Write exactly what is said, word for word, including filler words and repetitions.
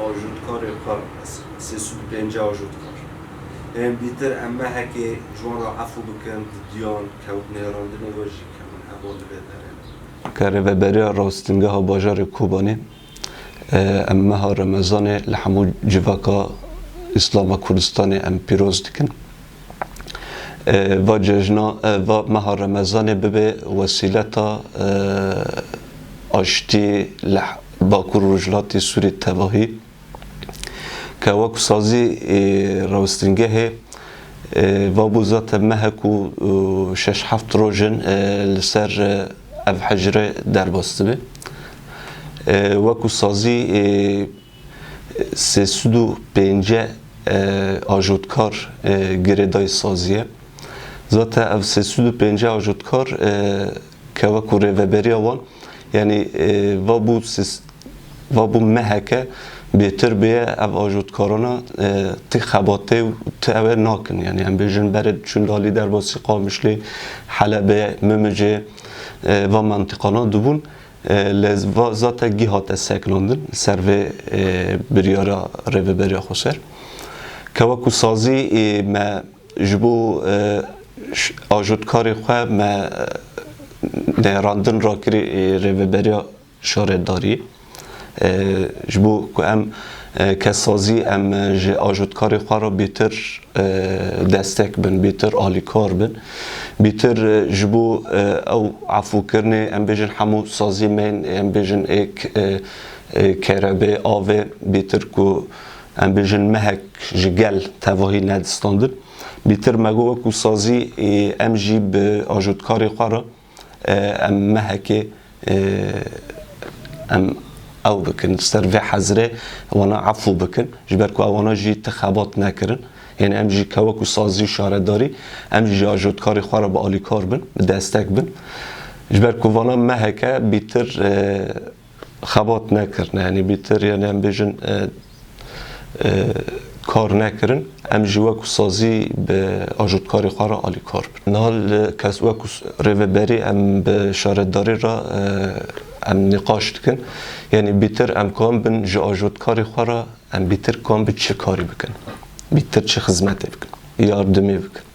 Ajotkarê xwe, sê sed û pêncî ajotkar. Em bîtir em mehekê ji wan re efû bikin, didiyan kewt nêrandinê we jî kewin heval li vê derê. Ke rêveberiya Rewstingeha Bajarê Kobanê, e, em meha Remezanê li hemû civaka Îslama Kurdistanê em pîroz dikin. E, va cejna, e, va meha Remezanê bibe wesîleta, e, aştî li Bakur û Rojhilatê Sûrê tevahî. Ke wekî sazî, e, rewstingehê, e, va bû zaten mehek û, e, şeş heft roj in, e, li ser, e, ev hicrê derbas dibe. E, wekî sazî, e, sê sed û pêncî, e, ajotkar, e, girêdayî sazî ye. Zaten ev sê sed û pêncî ajotkar, e, ke wekî rêveberiya wan, yanî, e, va bû sis-, va bû meheke bêtir bêye ev ajotkarana, e, ti xebatê û ti ewe nakin. Yanî em bêjin berê çûn dalî derbasî Qamişlê, Helebê, Mimicê, e, va mentiqana dibûn. E, lê va-, zaten gî hate sekinandin ser vê, e, biryara rêveberiya xweser. Ke wekî sazî, e, me ji bo, e, ş-, ajotkarê xwe me, e, nêrandin rakirî, e, rêveberiya şaredarî. E, ji bo ku em, e, ke sazî em, e, ji ajotkarê xwe re bêtir, e, destek bin, bêtir alîkar bin. Bêtir, e, ji bo, e, ew efûkirinê, em bêjin hemû sazî me yên, em bêjin êk, e, e, kerebê, avê, bêtir ku em bêjin mehek ji gel tevahî nedistandin. Bêtir me got wekî sazî, e, em jî bi ajotkarê xwe re, e, em mehekê, e, em ew bikin, ser vê hizrê wana efû bikin, ji ber ku ewana jî ti xebat nekirin. Yanî em jî ke wekî sazî û şaredarî, em jî ji ajotkarê xwe re bi alîkar bin, bi destek bin. Ji ber ku vana meheke bîtir, e, xebat nekirine, yanî bîtir, yanî em bêjin, e, e, kar nekirin, em jî wekî sazî bi ajotkarê xwe re alîkar bin. Niha li kes wekî s-, rêveberî em bi şaredarî re, e, em nîqaş dikin. Yanî bîtir em kan bin ji ajotkarê xwe re em bîtir kan bi çi karî bikin? Bîtir çi xizmetê bikin? Yardimê bikin.